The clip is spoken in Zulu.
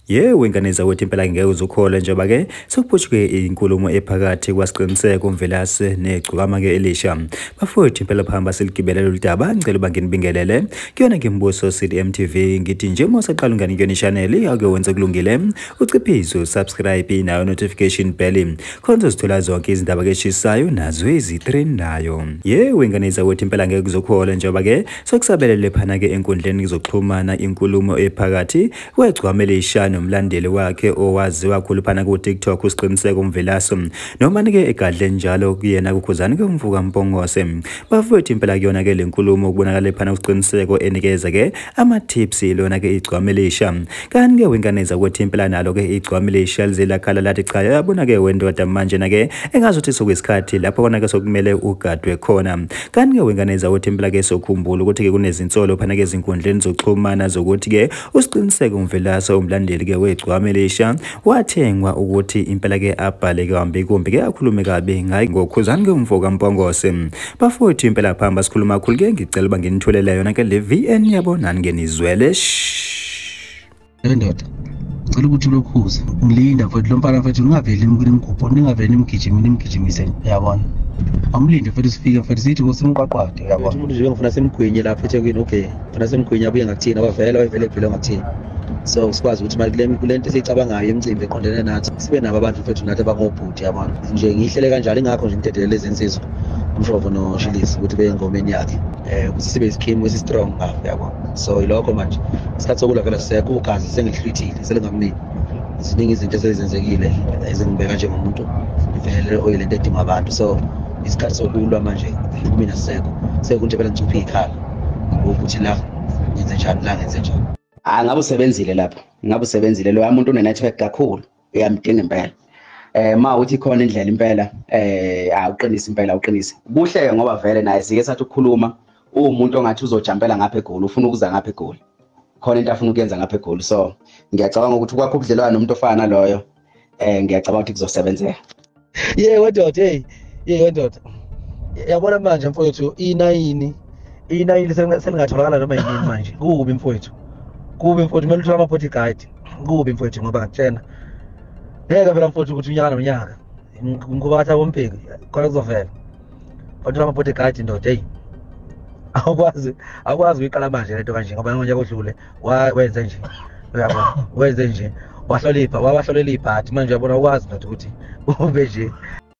Yebo ingane zakwethu impela ngeke uzukholwe njengoba ke sekuphuthuke inkulumo ephakathi kwaSiqiniseko Mvelase negcokama ke elisha. Bafowethu impela phamba siligibele lolu daba, ngicela uba nginibingelele kuyona ke Mbuso CDM TV. Ngithi nje uma usaqala ungane kuyona channel ake wenze kulungile, uciphize subscribe nayo notification bell khona uzothola zonke izindaba ke eshisayo nazo ezitrendayo. Yebo ingane zakwethu impela ngeke uzukholwe njengoba ke sekusabelele phana ke enkundleni kuzoxhumana inkulumo ephakathi kwegcokama elisha nomlandeli wakhe owaziwa kakhulu phana ku TikTok uSiqiniseko Mvelase, noma ke egadle njalo kuyena kuKhuzani ke umvuka Mpongose. Bafowethu impela kuyona ke lenkulumo kubonakala phana uSiqiniseko enikeza ke ama tips lona ke igcokama elisha. Kanti ke wengane zakwethu impela nalo ke igcokama elisha lizelakhala lathi cha yabona ke wendoda manje na ke engazothi sokuyisikhathi lapho kona ke sokumele ugadwe khona. Kanti ke wengane zakwethu impela ke sokhumbula ukuthi ke kunezinsolo phana ke ezinkundleni zokuxhumana zokuthi ke uSiqiniseko Mvelase umlandeli ke wegcokama elisha wathengwa ukuthi impela ke abhale kambi kumbe ke akhulume kabi ngayi ngoKhuzani ke umfoka Mpongose. Bafowethu impela phamba sikhuluma kakhulu ke ngicela uba nginitholele yona ke le VN yabo nani ke nizwele. Ndoda ngicela ukuthi lokhuze ngilinda mfowethu lo mfana mfowethu ngingaveli nimgubho ningaveli nimgijimi nimgijimise uyabona amlinde mfowethu sifike mfowethu sithi kusimqwaqwade uyabona umuntu nje ngifuna simgwinye lapha eThekwini. Okay, ngifuna simgwinye abuye ngakuthina abavela wayevele vele ngakuthina, so sikwazi ukuthi manje kule nto esiyicabangayo imicimbi eqondene nathi sibe nabo abantu mfethu nathi abangobhuti yabona nje ngihlele kanjalo. Ingakho nje ngidedelele izinsizwa umshovo noShilisi ukuthi beye engomeni yakhe ukuthi sibe isikimu esi-strong ngapha yabona. So yilokho manje isikhathi sokulwa vele sisekho, ugazi sengihlwithile selingakuningi, ziningi izinto esezenzekile ezingibeka njengomuntu vele oyilento edinga abantu. So isikhathi sokulwa manje kumina sisekho, sekunje phela ngicuphe ikhala ukuthi la ngenze njani la ngenze njani. Ngabe usebenzile lapho, ngabe usebenzile lo muntu une network kakhulu, uyamdinga impela. Ma uthi khona indlela impela awuqinise impela awuqinise. Kuhle ngoba vele naye sike sathi ukukhuluma umuntu ongathi uzojampela ngapha eGoli, ufuna ukuza ngapha eGoli. Khona into afuna ukuyenza ngapha eGoli. So ngiyacabanga ukuthi kwakho ubudlelwano nomuntu ofana naloyo ngiyacabanga ukuthi kuzosebenzeka. Yebo ndoda, hey yebo ndoda. Yabona manje mfowethu i9 i9 selingatholakala noma yini manje. Kubi mfowethu. Kubi mfowethu kumele uthole ama-bodyguard. Kubi mfowethu ngoba ngakutshena ngeke vele mfowethu ukuthi unyaka nonyaka ngoba kathi abombheki khona kuzovela bathola ama-bodyguard ndoda. Hey awukwazi ukuyiqala manje lento kanje ngoba ngonyaka odlule wenze nje uyabona wenze nje wahlolipha wabahlolela ibhadi manje uyabona ukwazi ndoda ukuthi ube nje.